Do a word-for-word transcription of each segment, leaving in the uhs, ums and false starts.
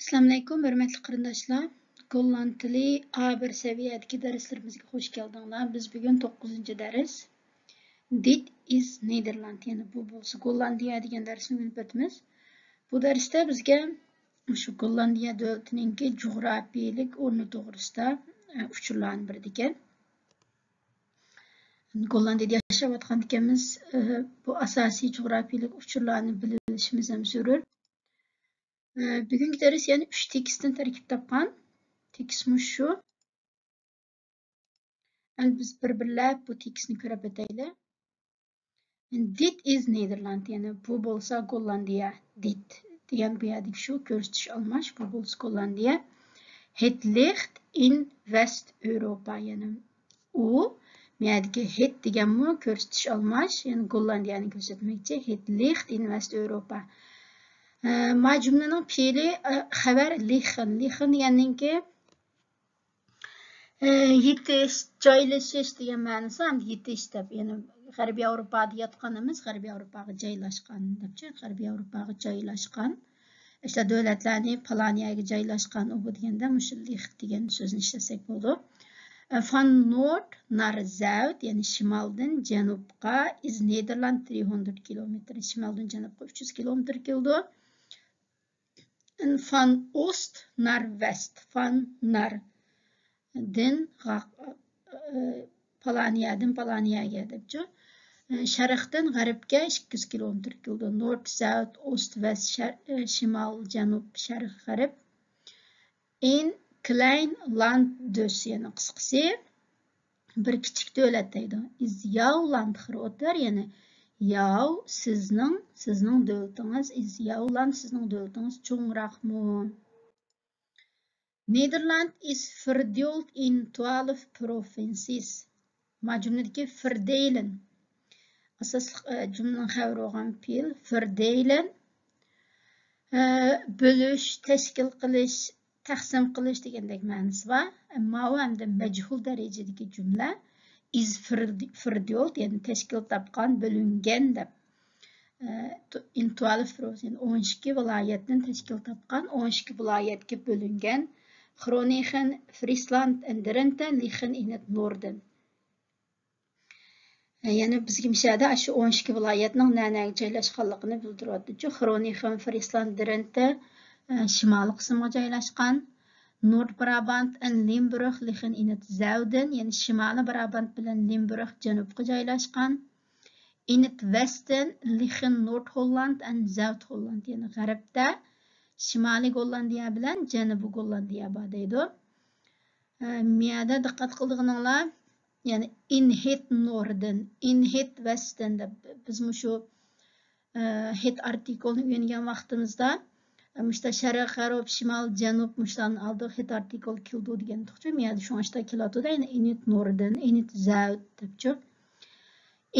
ئەسسالامۇئەلەيكۇم، ھۆرمەتلىك قېرىنداشلار. گوللاند تىلى ئا بىر سەۋىيەدىكى دەرسلىرىمىزگە خوش كەلدىڭلار. بىز بۈگۈن توققۇزىنچى دەرس. Dit is Nederland، يەنى بۇ بولسا گوللاندىيە دېگەن دەرسنى ئۆگىنىپ ئۆتىمىز. بۇ دەرستە بىزگە شۇ گوللاندىيە دۆلىتىنىڭكى جۇغراپىيىلىك ئورنى توغرىسىدا، ئە، ئۇچۇرلارنى بېرىدىكەن. گوللاندىيەدە ياشاۋاتقاندىكەنمىز، ئە، بۇ ئاساسىي جۇغراپىيىلىك ئۇچۇرلارنى بىلىۋېلىشىمىز ھەم زۆرۈر. ئە، بۈگۈنكى دەرس يەنە ئۈچ تېكىستتىن تەركىب تاپقان. تېكىست مۇشۇ. ئەمدى بىز بىر-بىرلەپ بۇ تېكىستنى كۆرۈپ ئۆتەيلى. Dit is Nederland، يەنى بۇ بولسا گوللاندىيە. Dit دېگەن بۇ يەردىكى شۇ كۆرسىتىش ئالماش، بۇ بولسا گوللاندىيە. Het ligt in West-Europa، يەنى ئۇ، بۇ يەردىكى het دېگەنمۇ كۆرسىتىش ئالماش، يەنى گوللاندىيەنى كۆرسەتمەكچى. Het ligt in West-Europa. ئە، ما جۈملىنىڭ پېئىلى، ئە، خەۋەر liggen. Liggen دېگەننىڭكى، ئە، يېتىش، جايلىشىش دېگەن مەنىسى، ھەم يېتىش دەپ، يەنى غەربىي ياۋروپادا ياتقىنىمىز، غەربىي ياۋروپاغا جايلاشقان دەپچۇ، غەربىي ياۋروپاغا جايلاشقان. ئىشتە دۆلەتلەرنى پالان يەرگە جايلاشقان ئۇ بۇ دېگەندە مۇشۇ لىخ دېگەن سۆزنى ئىشلەتسەك بولىدۇ. ئە، Van noord naar zuid، يەنى شىمالدىن جەنۇبقا، is Nederland driehonderd kilometer، شىمالدىن جەنۇبقا ئۈچ يۈز كىلومېتىر كېلىدۇ. Van oost naar west، van naar دىن غا-، ئە، پالانىيەدىن پالانىيەگە دەپچۇ. ئە، شەرقتىن غەربكە ئىككى يۈز كىلومېتىر كېلىدۇ. Noord, zuid, oost, west، شەر-، ئە، شىمال، جەنۇب، شەرق، غەرب. Een klein land dus، يەنى قىسقىسى، بىر كىچىك دۆلەت دەيدۇ. Is jouw land groter؟ يەنى، jouw، سىزنىڭ، سىزنىڭ دۆلىتىڭىز، is jouw land، سىزنىڭ دۆلىتىڭىز چوڭراقمۇ؟ Nederland is verdeeld in twaalf provincies. ما جۈملىدىكى verdelen. ئاساسلىق، ئە، جۈملىنىڭ خەۋىرى بولغان پېئىل verdelen. ئە، بۆلۈش، تەشكىل قىلىش، تەقسىم قىلىش دېگەندەك مەنىسى بار. ئەمما ئۇ ئەمدى مەجھۇل دەرىجىدىكى جۈملە. Is verde-، verdeeld، يەنى تەشكىل تاپقان، بۆلۈنگەن دەپ. ئە، تو-، in twaalf provincies، يەنى ئون ئىككى ۋىلايەتتىن تەشكىل تاپقان، ئون ئىككى ۋىلايەتكە بۆلۈنگەن. Groningen, Friesland en Drenthe liggen in het noorden. يەنى بىزگە مۇشۇ يەردە ئاشۇ ئون ئىككى ۋىلايەتنىڭ نەنەگە جايلاشقانلىقىنى بىلدۈرۈۋاتىدۇ. Groningen, Friesland, Drenthe، ئە، شىمالىي قىسىمغا جايلاشقان. Noord-Brabant en Limburg liggen in het zuiden، يەنى شىمالىي برابانت بىلەن لىمبۇرگ جەنۇبقا جايلاشقان. In het westen liggen Noord-Holland en Zuid-Holland، يەنى غەربتە شىمالىي گوللاندىيە بىلەن جەنۇبىي گوللاندىيە بار دەيدۇ. ئە، مۇ يەردە دىققەت قىلىدىغىنىڭلار، يەنى in het noorden، in het westen دەپ بىز مۇشۇ، ئە، het ئارتىكلنى ئۆگەنگەن ۋاقتىمىزدا، ئە، مۇشتا شەرق، غەرب، شىمال، جەنۇب مۇشۇلارنىڭ ئالدىغا het ئارتىكل كېلىدۇ دېگەندۇقچۇ، مۇ يەردە شۇڭا شۇنداق كېلىۋاتىدۇ، يەنى in het noorden، in het zuid دەپچۇ.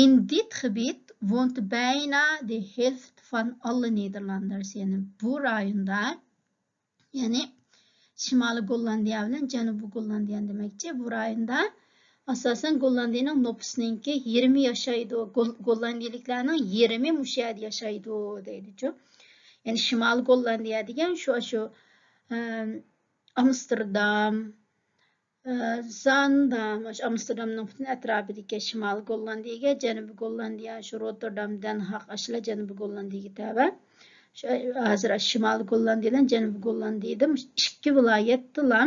In dit gebied woont bijna de helft van alle Nederlanders. يەنى بۇ رايوندا، يەنى شىمالىي گوللاندىيە بىلەن جەنۇبىي گوللاندىيەنى دېمەكچى. بۇ رايوندا ئاساسەن گوللاندىيەنىڭ نوپۇسىنىڭكى يېرىمى ياشايدۇ. گول-، گوللاندىيەلىكلەرنىڭ يېرىمى مۇشۇ يەردە ياشايدۇ دەيدىچۇ. يەنى شىمالىي گوللاندىيە دېگەن شۇ، شۇ، ئەم، ئامستېردام، ئە، زاندام، ئاشۇ ئامستېردامنىڭ پۈتۈن ئەتراپىدىكى شىمالىي گوللاندىيەگە، جەنۇبىي گوللاندىيە، شۇ روتتېردام، دەنھاگ، ئاشۇلار جەنۇبىي گوللاندىيەگە تەۋە. شۇ، ھازىر شىمالىي گوللاندىيە بىلەن جەنۇبىي گوللاندىيەدە مۇشۇ ئىككى ۋىلايەتتىلا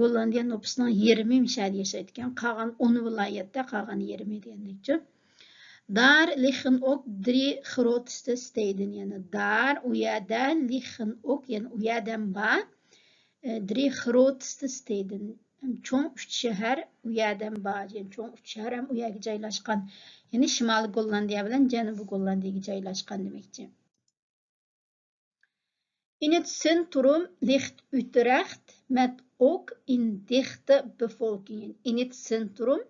گوللاندىيە نوپۇسىنىڭ يېرىمى مۇشۇ يەردە ياشايدىكەن. قالغان ئون ۋىلايەتتە، قالغان يېرىمى دېگەندەكچۇ. Daar liggen ook drie grootste steden، يەنى daar، ئۇ يەردە، liggen ook، يەنى ئۇ يەردە بار. ئە، drie grootste steden، چوڭ ئۈچ شەھەر ئۇ يەردە بار، يەنى چوڭ ئۈچ شەھەر ھەم ئۇ يەرگە جايلاشقان. يەنى شىمالىي گوللاندىيە بىلەن جەنۇبىي گوللاندىيەگە جايلاشقان دېمەكچى. In het centrum ligt Utrecht met ook een dichte bevolking. In het centrum،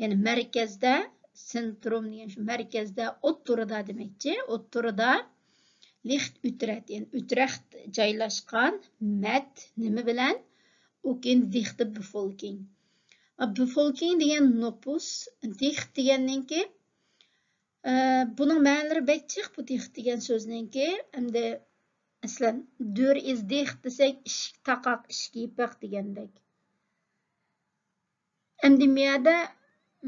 يەنى مەركەزدە، سېنتروم دېگەن شۇ مەركەزدە، ئوتتۇرىدا دېمەكچى، ئوتتۇرىدا، ligt Utrecht، يەنى ئۇترېخت جايلاشقان، met، نېمە بىلەن، ook een dichte bevolking. ئا، bevolking دېگەن نوپۇس، dicht دېگەننىڭكى، ئە، بۇنىڭ مەنىلىرى بەك جىق، بۇ dicht دېگەن سۆزنىڭكى، ئەمدى مەسىلەن، دۆر ئىز دىخت دېسەك، ئىشىك تاقاق، ئىشىك يېپىق دېگەندەك. ئەمدى مۇ يەردە،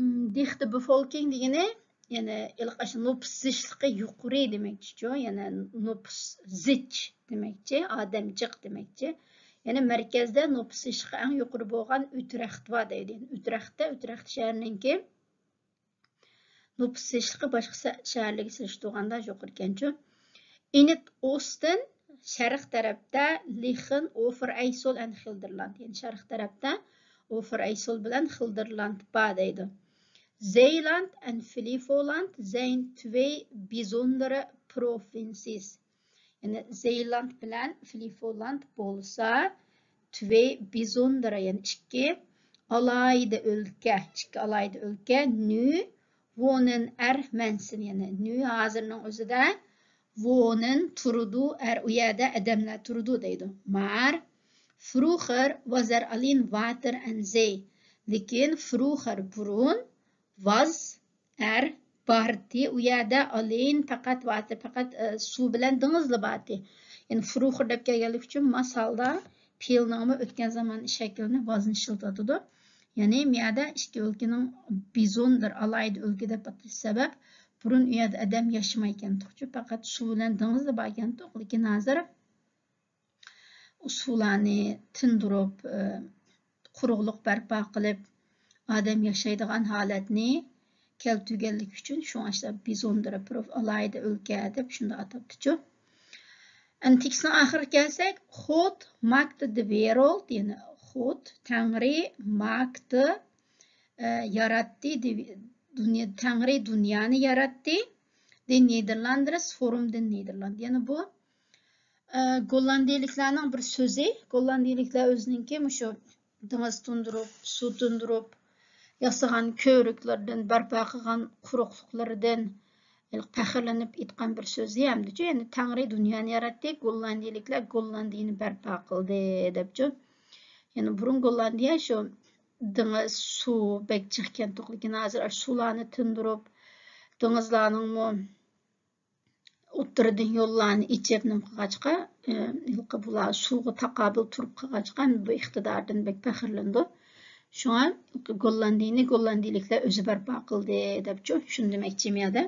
م، دىخت بېفولكىڭ دېگىنى، يەنى ھېلىقى ئاشۇ نوپۇس زىچلىقى يۇقىرى دېمەكچىچۇ، يەنى نوپۇس زىچ دېمەكچى، ئادەم جىق دېمەكچى. يەنى مەركەزدە نوپۇس زىچلىقى ئەڭ يۇقىرى بولغان ئۇترېخت بار دەيدۇ. يەنى ئۇترېختتە، ئۇترېخت شەھىرىنىڭكى نوپۇس زىچلىقى باشقا سە-، شەھەرلەرگە سېلىشتۇرغاندا يۇقىرىكەنچۇ. ئىنىت ئوستىن شەرق تەرەپتە، لىخېن، ئوفېرئەيسول ئەن خىلدېرلاند. يەنى شەرق تەرەپتە ئوفېرئەيسول بىلەن خىلدېرلاند بار دەيدۇ. زېيلاند ئەن فلىفولاند سېنت توي بىزوندېرە پروفىنسىس. يەنى زېيلاند بىلەن فلىفولاند بولسا توي بىزوندېرە، يەنى ئىككى ئالاھىدە ئۆلكە، ئىككى ئالاھىدە ئۆلكە، نۇ ۋونېن ئەر مەنسىن، يەنى نۇ ھازىرنىڭ ئۆزىدە ۋونېن تۇرىدۇ، ئەر ئۇ يەردە ئادەملەر تۇرىدۇ دەيدۇ. مار فروخېر ۋازەر ئالىن ۋاتېر ئەن سېي. لېكىن فروخېر بۇرۇن ۋاز ئەر بارتى ئۇ يەردە ئالىن پەقەت ۋاتېر، پەقەت، ئە، سۇ بىلەن دېڭىزلا بارتى. يەنى فروخېر دەپ كەلگەنلىكى ئۈچۈن ماس ھالدا پېئىلنىڭمۇ ئۆتكەن زامان شەكلىنى ۋازنى ئىشلىتىۋاتىدۇ. يەنى مۇ يەردە ئىككى ئۆلكىنىڭ بىزوندېرە ئالاھىدە ئۆلكە دەپ ئاتىلىش سەۋەب، بۇرۇن ئۇ يەردە ئادەم ياشىمايكەنتۇقچۇ، پەقەت سۇ بىلەن دېڭىزلا باركەنتۇق. لېكىن ھازىر ئۇ سۇلارنى تىندۇرۇپ، ئە، قۇرۇقلۇق بەرپا قىلىپ، ئادەم ياشايدىغان ھالەتنى كەلتۈرگەنلىكى ئۈچۈن شۇڭا ئىشلار بىزوندېرە پروف ئالاھىدە ئۆلكە دەپ شۇنداق ئاتاپتىچۇ. ئەمدى تېكىستنىڭ ئاخىرىغا كەلسەك، خوت ماكت دە ۋېرولد، يەنى خوت، تەڭرى، ماكت، ئە، ياراتتى، دە-، دۇنيا، تەڭرى دۇنيانى ياراتتى، دە نېدېرلاندېرس فورمدىن نېدېرلاند. يەنى بۇ، ئە، گوللاندىيىلىكلەرنىڭ بىر سۆزى، گوللاندىيىلىكلەر ئۆزىنىڭكى مۇشۇ دېڭىز تۇندۇرۇپ، سۇ تۇندۇرۇپ ياسىغان كۆۋرۈكلىرىدىن، بەرپا قىلغان قۇرۇقلۇقلىرىدىن پەخىرلىنىپ ئېيتقان بىر سۆزى ھەمدىچۇ، يەنى تەڭرى دۇنيانى ياراتتى، گوللاندىيىلىكلەر گوللاندىيىنى بەرپا قىلدى دەپچۇ. يەنى بۇرۇن گوللاندىيە شۇ دېڭىز، سۇ بەك جىقكەنتۇق، لېكىن ھازىر ئاشۇ سۇلارنى تىندۇرۇپ، دېڭىزلارنىڭمۇ ئوتتۇرىدىن يوللارنى ئېچىپ نېمە قىلغاچقا، ئى، ھېلىقى بۇلار سۇغا تاقابىل تۇرۇپ قىلغاچقا، بۇ ئىقتىدارىدىن بەك پەخىرلىنىدۇ. شۇڭا گوللاندىيىنى گوللاندىيىلىكلەر ئۆزى بەرپا قىلدى دەپچۇ، شۇنى دېمەكچى مەيەدە.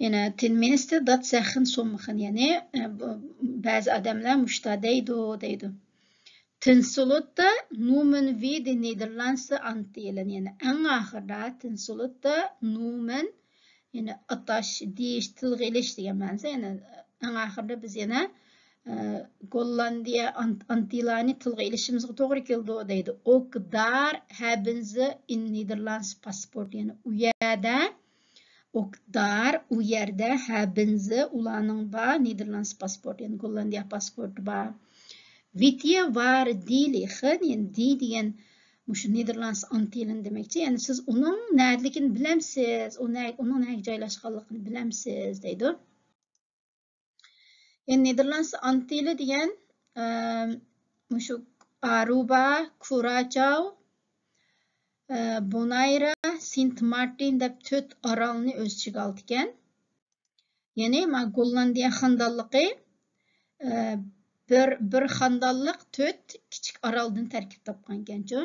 يەنە تىن مىنىستىر دات سەخىن سومخىن، يەنى، ئى، بۇ، بەزى ئادەملەر مۇشتا دەيدۇ، دەيدۇ. تىنسۇلۇتتا نۇمىن ۋىدى نېدېرلاندسى ئانتىلىن، يەنى ئەڭ ئاخىرىدا تىنسۇلۇتتا نۇمىن، يەنى ئاتاش، دېيىش، تىلغا ئېلىش دېگەن مەنىسى. يەنى ئەڭ ئاخىرىدا بىز يەنە، ئە، گوللاندىيە، ئانت-، ئانتىلانى تىلغا ئېلىشىمىزغا توغرا كېلىدۇ دەيدۇ. ئوك دار ھەبىنزى ئىن نېدېرلاندس پاسپورت، يەنى ئۇ يەردە ئوك دار، ئۇ يەردە ھەبىنزى ئۇلارنىڭ بار، نېدېرلاندس پاسپورت، يەنى گوللاندىيە پاسپورتى بار. ۋىتيە ۋار دىلى خىن، يەنى دى دېگەن مۇشۇ نېدېرلاندس ئانتىلىنى دېمەكچى. يەنى سىز ئۇنىڭ نەدىلىكىنى بىلەمسىز، ئۇ نە-، ئۇنىڭ نەگە جايلاشقانلىقىنى بىلەمسىز دەيدۇ. يەنى نېدېرلاندس ئانتىلى دېگەن، ئە، مۇشۇ ئاروبا، كۇراچاۋ، ئە، بونايرا، سېنت مارتىن دەپ تۆت ئارالنى ئۆز ئىچىگە ئالىدىكەن. يەنى ما گوللاندىيە خاندانلىقى، ئە، بىر، بىر خاندانلىق تۆت كىچىك ئارالدىن تەركىب تاپقانكەنچۇ.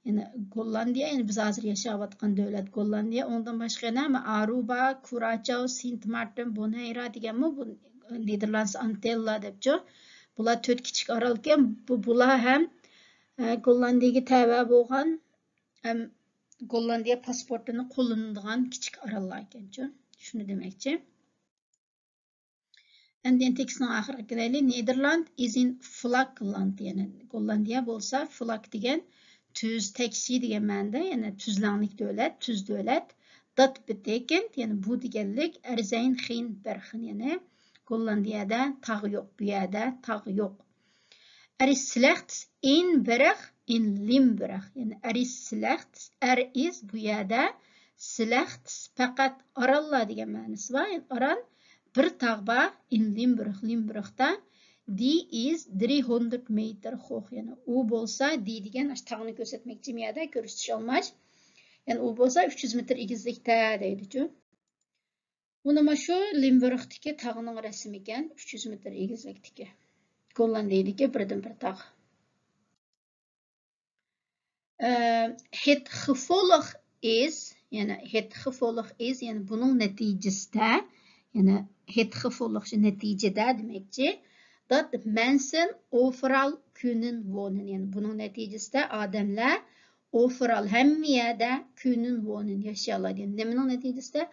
يەنى گوللاندىيە، يەنى بىز ھازىر ياشاۋاتقان دۆلەت گوللاندىيە. ئۇنىڭدىن باشقا يەنە ئاروبا، كۇراچاۋ، سېنت مارتىن، بونايرا دېگەنمۇ بۇ نېدېرلاندس ئانتىللار دەپچۇ. بۇلار تۆت كىچىك ئارالكەن. بۇ، بۇلار ھەم، ئە، گوللاندىيەگە تەۋە بولغان، ھەم گوللاندىيە پاسپورتىنى قوللىنىدىغان كىچىك ئاراللاركەنچۇ. شۇنى دېمەكچى. ئەمدى تېكىستنىڭ ئاخىرىغا كېلەيلى. نېدېرلاند ئىز ئىن فلاك لاند، يەنى گوللاندىيە بولسا فلاك دېگەن تۈز، تەكشى دېگەن مەنىدە، يەنى تۈزلەڭلىك دۆلەت، تۈز دۆلەت. دات بېتېكېنت، يەنى بۇ دېگەنلىك، ئەرزەين خىن بەرخىن، يەنى گوللاندىيەدە تاغ يوق، بۇ يەردە تاغ يوق. ئەرىس سلەختس ئىن بېرخ ئىن لىمبېرخ. يەنى ئەرىس سلەختس، ئەر ئىز بۇ يەردە، سلەختس پەقەت ئاراللار دېگەن مەنىسى بار. يەنى ئاران بىر تاغ بار، ئىن لىمبېرخ، لىمبېرختا. دى ئىز درىي ھوندرېد مېتىر خوخ. يەنى ئۇ بولسا، دى دېگەن ئاشۇ تاغنى كۆرسەتمەكچى مۇ يەردە، كۆرسىتىش ئالماش. يەنى ئۇ بولسا ئۈچ يۈز مېتىر ئېگىزلىكتە دەيدىچۇ. مانا شۇ لىمبۇرگتىكى تاغنىڭ رەسىمى ئىكەن، ئۈچ يۈز مېتىر ئېگىزلىكتىكى. گوللاندىيەدىكى بىردىنبىر تاغ. ئە، het gevolg is، يەنى het gevolg is، يەنى بۇنىڭ نەتىجىسىدە، يەنى het gevolg شۇ نەتىجىدە دېمەكچى. Dat mensen overal kunnen wonen، يەنى بۇنىڭ نەتىجىسىدە ئادەملەر overal ھەممە يەردە können wonen ياشىيالايدۇ. يەنى نېمىنىڭ نەتىجىسىدە؟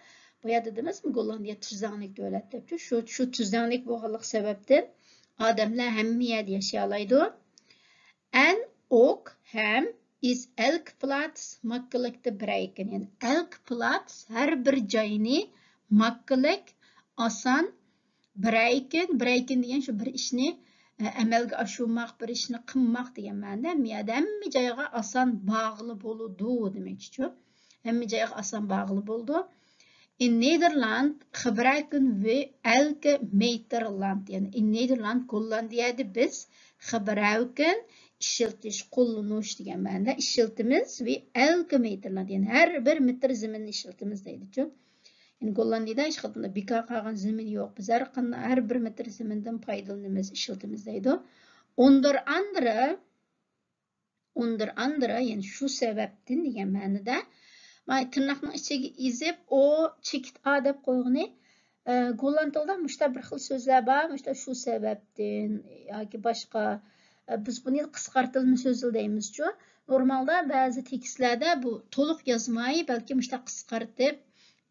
بايا دېدىمىزمۇ، گوللاندىيە تۈزلەڭلىك دۆلەت دەپ. شۇ، شۇ تۈزلەڭلىك بولغانلىق سەۋەبتىن ئادەملەر ھەممە يەردە ياشىيالايدۇ. En ook ھەم is elke plaats makkelijk te bereiken. يەنى elke plaats ھەر بىر جاينى makkelijk ئاسان bereiken، bereiken دېگەن شۇ بىر ئىشنى، ئە، ئەمەلگە ئاشۇرماق، بىر ئىشنى قىلماق دېگەن مەنىدە. ھەممە يەردە، ھەممە جايغا ئاسان بارغىلى بولىدۇ دېمەكچىچۇ. ھەممە جايغا ئاسان بارغىلى بولىدۇ. In Nederland gebruiken we elke meter land. يەنى in Nederland، گوللاندىيەدە بىز gebruiken ئىشلىتىش، قوللىنىش دېگەن مەنىدە ئىشلىتىمىز، we elke meter land. يەنى ھەر بىر مېتىر زېمىننى ئىشلىتىمىز دەيدىچۇ. يەنى گوللاندىيەدە ھېچقانداق بىكار قالغان زېمىن يوق. بىز ھەر قانداق، ھەر بىر مېتىر زېمىندىن پايدىلىنىمىز، ئىشلىتىمىز دەيدۇ. Onder andere، onder andere، يەنى شۇ سەۋەبتىن دېگەن مەنىدە. مانا تىرناقنىڭ ئىچىگە ئېزىپ، ئو چېكىت ئا دەپ قويغىنى، ئە، گوللاند تىلىدا مۇشتا بىر خىل سۆزلەر بار، مۇشتا شۇ سەۋەبتىن ياكى باشقا. ئە، بىز بۇنى قىسقارتىلما سۆزى دەيمىزچۇ. نورمالدا بەزى تېكىستلەردە بۇ تولۇق يازماي، بەلكى مۇشتا قىسقارتىپ،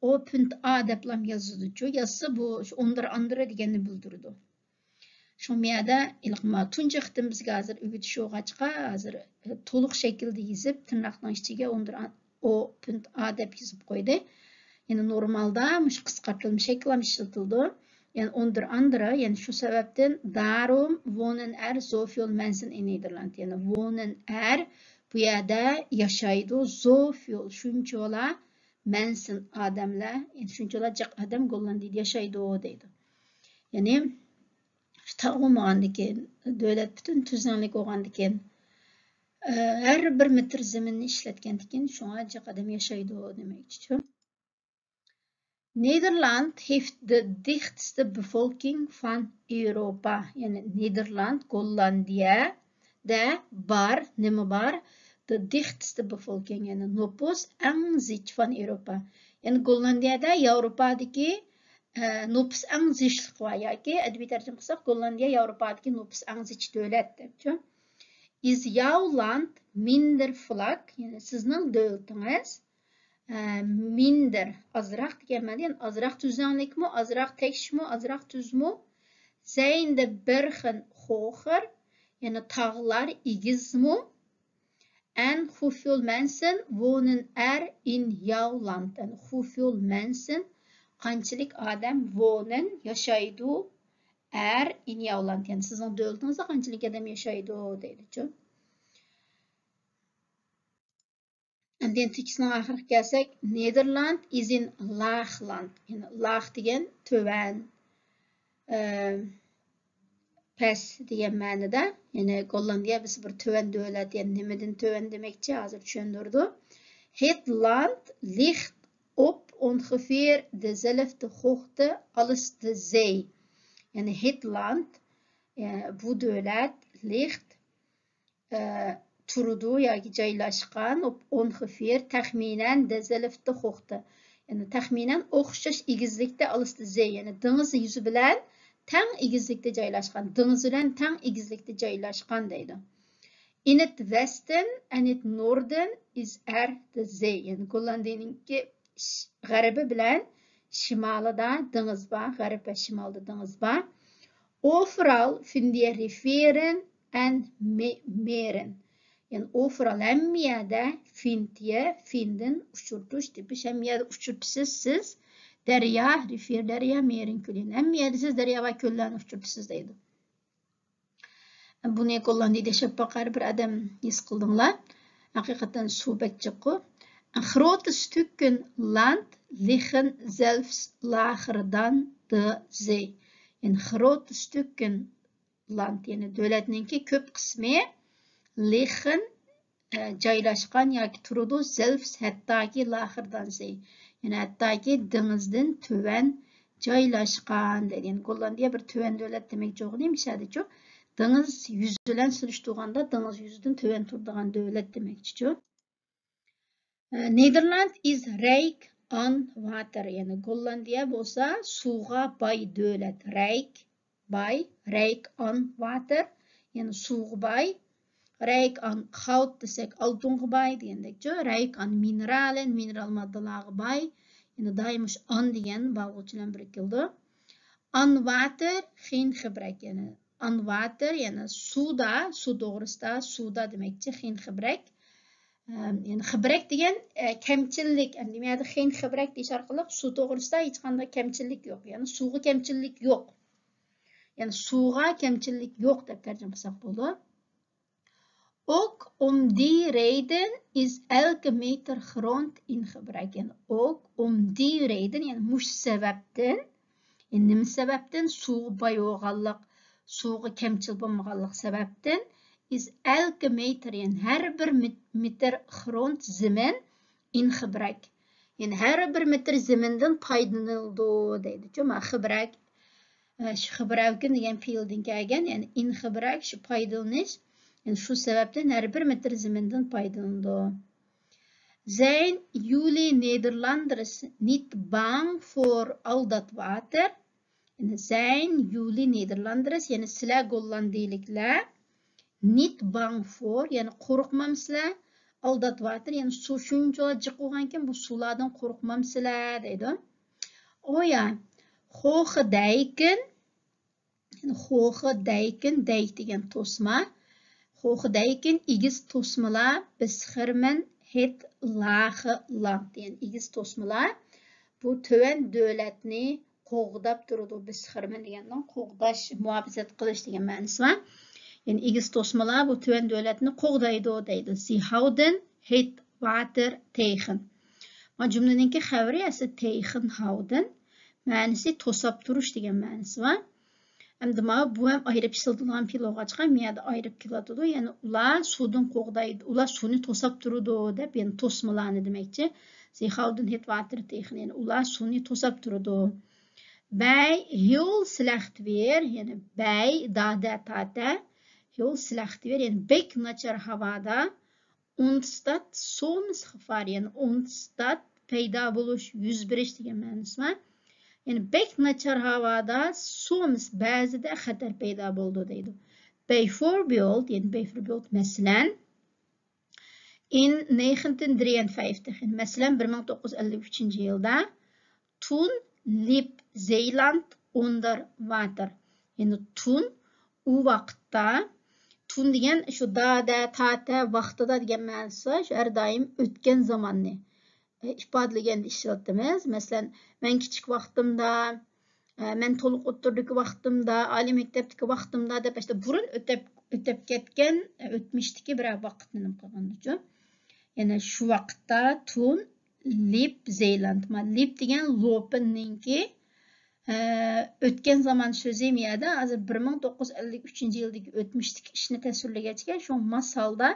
ئو پۈنت ئا دەپلام يازىدۇچۇ. يازسا بۇ شۇ ئوندۇر ئاندۇرى دېگەننى بىلدۈرىدۇ. شۇڭا مۇ يەردە ھېلىقى ما تۇنجى قېتىم بىزگە ھازىر ئۆگىتىش بولغاچقا، ھازىر، ئە، تولۇق شەكىلدە يېزىپ، تىرناقنىڭ ئىچىگە ئوندۇر ئا، ئو پۈنت ئا دەپ يېزىپ قويدى. يەنى نورمالدا مۇشۇ قىسقارتىلما شەكىللەم ئىشلىتىلىدۇ. يەنى ئوندۇر ئاندىرى، يەنى شۇ سەۋەبتىن داروم ۋونېن ئەر زوفيول مەنسىن ئىن نېدېرلاند. يەنى ۋونېن ئەر بۇ يەردە ياشايدۇ، زوفيول شۇنچىۋالا مەنسىن ئادەملەر، يەنى شۇنچىۋالا جىق ئادەم گوللاندىيەدە ياشايدۇ دەيدۇ. يەنى تاغ بولمىغاندىكىن، دۆلەت پۈتۈن تۈزلەڭلىك بولغاندىكىن، ئە، ھەر بىر مېتىر زېمىننى ئىشلەتكەندىكىن، شۇڭا جىق ئادەم ياشايدۇ دېمەكچىچۇ. Nederland heeft de dichtste bevolking van Europa. يەنى نېدېرلاند، گوللاندىيەدە بار، نېمە بار؟ De dichtste bevolking، يەنى نوپۇس ئەڭ زىچ، van Europa. يەنى گوللاندىيەدە ياۋروپادىكى، ئە، نوپۇس ئەڭ زىچلىقى بار، ياكى ئەدەبىي تەرجىمە قىلساق، گوللاندىيە ياۋروپادىكى نوپۇس ئەڭ زىچ دۆلەت دەپچۇ. Is jouw land minder vlak؟ يەنى سىزنىڭ دۆلىتىڭىز، ئە، minder، ئازراق دېگەن مەنىدە، يەنى ئازراق تۈزلەڭلىكمۇ، ئازراق تەكشىمۇ، ئازراق تۈزمۇ؟ Zijn de bergen hoger؟ يەنى تاغلار ئېگىزمۇ؟ En hoeveel mensen wonen er in jouw land؟ يەنى hoeveel mensen، قانچىلىك ئادەم، wonen، ياشايدۇ، er in jouw land، يەنى سىزنىڭ دۆلىتىڭىزدە قانچىلىك ئادەم ياشايدۇ دەيدىچۇ. ئاندىن تېكىستنىڭ ئاخىرىغا كەلسەك، Nederland is een laag land. يەنى laag دېگەن تۆۋەن، ئە، پەس دېگەن مەنىدە. يەنى گوللاندىيە بىز بىر تۆۋەن دۆلەت، يەنى نېمىدىن تۆۋەن دېمەكچى، ھازىر چۈشەندۈرىدۇ. Het land ligt op ongeveer dezelfde hoogte als de zee. يەنى het land، ئە، بۇ دۆلەت، ligt، ئە، تۇرىدۇ ياكى جايلاشقان، ongeveer، تەخمىنەن، dezelfde hoogte. يەنى تەخمىنەن ئوخشاش ئېگىزلىكتە، als de zee، يەنى دېڭىز يۈزى بىلەن تەڭ ئېگىزلىكتە جايلاشقان، دېڭىز بىلەن تەڭ ئېگىزلىكتە جايلاشقان دەيدۇ. In het westen en het noorden is er de zee. يەنى گوللاندىيەنىڭكى ش-، غەربى بىلەن شىمالىدا دېڭىز بار، غەرب ۋە شىمالدا دېڭىز بار. Overal vind je rivieren en me-، meren. يەنى overal، ھەممە يەردە، vind je، vinden، ئۇچرىتىش، تېپىش، ھەممە يەردە ئۇچرىتىسىز سىز. دەريا، rivier، دەريا، meren، كۆل، يەنى ھەممە يەردە سىز دەريا ۋە كۆللەرنى ئۇچرىتىسىز دەيدۇ. بۇنى گوللاندىيەدە ياشاپ باققان ھەر بىر ئادەم ھېس قىلدىڭلار. ھەقىقەتەن سۇ بەك جىققۇ. Grote stukken land liggen zelfs lager dan de zee. يەنى grote stukken land، يەنى دۆلەتنىڭكى كۆپ قىسمى، liggen، ئە، جايلاشقان ياكى تۇرىدۇ، zelfs، ھەتتاكى، lager dan zee، يەنى ھەتتاكى دېڭىزدىن تۆۋەن جايلاشقان دەيدۇ. يەنى گوللاندىيە بىر تۆۋەن دۆلەت دېمەكچى بولغىنى مىشەدىچۇ. دېڭىز يۈزى بىلەن سېلىشتۇرغاندا دېڭىز يۈزىدىن تۆۋەن تۇرىدىغان دۆلەت دېمەكچىچۇ. Nederland is rijk aan water. يەنى گوللاندىيە بولسا سۇغا باي دۆلەت. Rijk، باي، rijk aan water، يەنى سۇغا باي. Rijk aan goud دېسەك ئالتۇنغا باي دېگەندەكچۇ. Rijk aan mineralen، مىنېرال ماددىلارغا باي. يەنى دائىم مۇشۇ aan دېگەن باغلىغۇچ بىلەن بىرگە كېلىدۇ. Aan water، geen gebrek، يەنى aan water، يەنى سۇدا، سۇ توغرىسىدا، سۇدا دېمەكچى، geen gebrek. ئەم، يەنى gebrek دېگەن، ئە، كەمچىللىك. ئەمدى بۇ يەردە geen gebrek دېيىش ئارقىلىق سۇ توغرىسىدا ھېچقانداق كەمچىللىك يوق. يەنى سۇغا كەمچىللىك يوق. يەنى سۇغا كەمچىللىك يوق دەپ تەرجىمە قىلساق بولىدۇ. Ook om die reden is elke meter grond in gebrek. يەنى ook om die reden، يەنى مۇشۇ سەۋەبتىن، يەنى نېمە سەۋەبتىن؟ سۇغا باي بولغانلىق، سۇغا كەمچىل بولمىغانلىق سەۋەبتىن، is elke meter، يەنى ھەر بىر مېت-، مېتىر خرونت زېمىن، in gebrek. يەنى ھەر بىر مېتىر زېمىندىن پايدىلىنىلىدۇ دەيدۇ. شۇ ما gebrek، ئە، شۇ gebruiken دېگەن پېئىلدىن كەلگەن، يەنى in gebrek شۇ پايدىلىنىش، يەنى شۇ سەۋەبتىن ھەر بىر مېتىر زېمىندىن پايدىلىنىدۇ. Zijn jullie Nederlanders niet bang voor al dat water? يەنى zijn jullie Nederlanders، يەنى سىلەر گوللاندىيىلىكلەر، niet bang voor، يەنى قورقمامسىلەر؟ Al dat water، يەنى سۇ شۇنچىۋالا جىق بولغانكەن، بۇ سۇلاردىن قورقمامسىلەر دەيدۇ. ئۇ يا، hoge dijken، يەنى hoge dijken، dijk دېگەن توسما. Hoge dijken، ئېگىز توسمىلار، beschermen het lage land، يەنى ئېگىز توسمىلار بۇ تۆۋەن دۆلەتنى قوغداپ تۇرىدۇ. Beschermen دېگەننىڭ قوغداش، مۇھاپىزەت قىلىش دېگەن مەنىسى بار. يەنى ئېگىز توسمىلار بۇ تۆۋەن دۆلەتنى قوغدايدۇ دەيدۇ. Ze houden het water tegen. ما جۈملىنىڭكى خەۋىرى ئەسلى tegen houden، مەنىسى توساپ تۇرۇش دېگەن مەنىسى بار. ئەمدى ماۋۇ بۇ ھەم ئايرىپ ئىشلىتىلىدىغان پېئىل بولغاچقا، مۇ يەردە ئايرىپ كېلىۋاتىدۇ. يەنى ئۇلار سۇدىن قوغدايدۇ، ئۇلار سۇنى توساپ تۇرىدۇ دەپ، يەنى توسمىلارنى دېمەكچى. Ze houden het water tegen، يەنى ئۇلار سۇنى توساپ تۇرىدۇ. Bij heel slecht weer، يەنى bij، دادە، تاتە، heel slecht weer، يەنى بەك ناچار ھاۋادا، ontstaat soms gevaar، يەنى ontstaat پەيدا بولۇش، يۈز بېرىش دېگەن مەنىسى بار. يەنى بەك ناچار ھاۋادا soms، بەزىدە خەتەر پەيدا بولىدۇ دەيدۇ. Bijvoorbeeld، يەنى bijvoorbeeld، مەسىلەن، in negentien drieënvijftig، يەنى مەسىلەن، بىر مىڭ توققۇز يۈز ئەللىك ئۈچىنچى يىلدا، toen liep Zeeland onder water. يەنى toen، ئۇ ۋاقىتتا، toen دېگەن شۇ دادە، تاتە، ۋاقتىدا دېگەن مەنىسى، شۇ ھەر دائىم ئۆتكەن زاماننى، ئە، ئىپادىلىگەندە ئىشلىتىمىز. مەسىلەن، مەن كىچىك ۋاقتىمدا، ئە، مەن تولۇق ئوتتۇرىدىكى ۋاقتىمدا، ئالىي مەكتەپتىكى ۋاقتىمدا دەپ، ئاشۇنداق بۇرۇن ئۆتەپ، ئۆتەپ كەتكەن، ئە، ئۆتمۈشتىكى بىرەر ۋاقىتنى نېمە قىلغاندىچۇ. يەنى شۇ ۋاقىتتا toen liep Zeeland. ما، liep دېگەن لوپنىڭكى، ئە، ئۆتكەن زامان سۆزى مۇ يەردە ھازىر بىر مىڭ توققۇز يۈز ئەللىك ئۈچىنچى يىلدىكى ئۆتمۈشتىكى ئىشنى تەسۋىرلىگەچكە، شۇ ماس ھالدا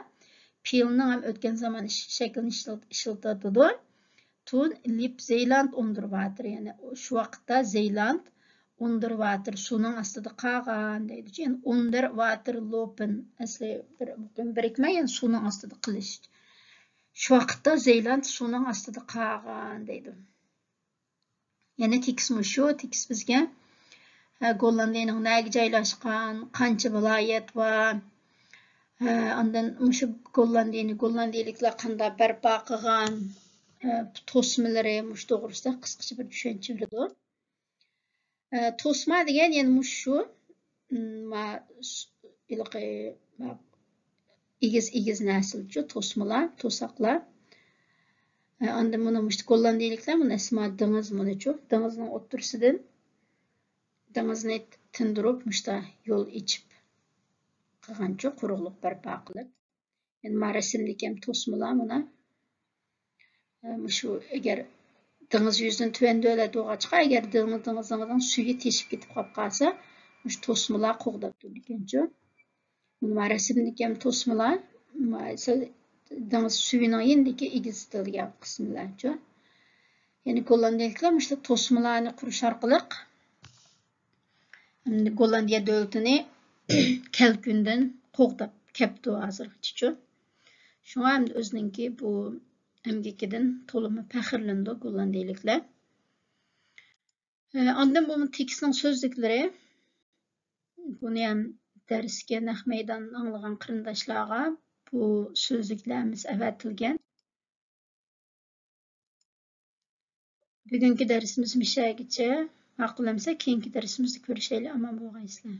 پېئىلنىڭ ھەم ئۆتكەن زامان ئىش-، شەكلىنى ئىشلىت-، ئىشلىتىۋاتىدۇ. Toen liep Zeeland onder water، يەنى شۇ ۋاقىتتا زېيلاند onder water، سۇنىڭ ئاستىدا قالغان دەيدۇ. يەنى onder water lopen، ئەسلى بىر، بىرىكمە، يەنى سۇنىڭ ئاستىدا قېلىش. شۇ ۋاقىتتا زېيلاند سۇنىڭ ئاستىدا قالغان دەيدۇ. يەنى تېكىست مۇشۇ، تېكىست بىزگە، ھە، گوللاندىيەنىڭ نەگە جايلاشقان، قانچە ۋىلايەت بار، ھە، ئاندىن مۇشۇ گوللاندىيەنى گوللاندىيىلىكلار قانداق بەرپا قىلغان، ھە، توسمىلىرى، مۇشۇ توغرىسىدا قىسقىچە بىر چۈشەنچە بېرىدۇ. ئە، توسما دېگەن يەنە مۇشۇ، م، ما، س-، ھېلىقى، ما، ئېگىز، ئېگىز نەرسىلەرچۇ، توسمىلار، توساقلار. ئە، ئاندىن مانا مۇشۇ گوللاندىيىلىكلەر، مانا ئەسما دېڭىز، مانىچۇ، دېڭىزنىڭ ئوتتۇرىسىدىن دېڭىزنى تىندۇرۇپ، مۇشتا يول ئېچىپ قىلغانچۇ، قۇرۇقلۇق بەرپا قىلىپ. يەنى ما رەسىمدىكى ھەم توسمىلار مانا. ئە، مۇشۇ ئەگەر دېڭىز يۈزىدىن تۆۋەن دۆلەت بولغاچقا، ئەگەر دېڭىز، دېڭىز، دېڭىزنىڭ سۈيى تېشىپ كېتىپ قاپ قالسا، مۇشۇ توسمىلار قوغداپ تۇرىدىكەنچۇ. مانا ما رەسىمدىكى ھەم توسمىلار، ما، سە-، دېڭىز سۈيىنىڭ يېنىدىكى ئېگىز دېگەن قىسىملارچۇ. يەنى گوللاندىيەلىكلەر مۇشۇ توسمىلارنى قۇرۇش ئارقىلىق ھەمدە گوللاندىيە دۆلىتىنى كەلكۈندىن قوغداپ كەپتۇ ھازىرغىچىچۇ. شۇڭا ھەمدە ئۆزىنىڭكى بۇ ئەمگىكىدىن تولىمۇ پەخىرلىنىدۇ گوللاندىيەلىكلەر. ئاندىن بۇ تېكىستنىڭ سۆزلۈكلىرى. بۇنى ھەم دەرسكە نەق مەيدان ئاڭلىغان قېرىنداشلارغا بۇ سۆزلۈكلەر ھەممىسى ئەۋەتىلگەن. بۈگۈنكى دەرسىمىز مۇشەگىچە. ماقۇل ئەمسە، كېيىنكى دەرسىمىزدە كۆرۈشەيلى. ئامان بولغايسىلەر.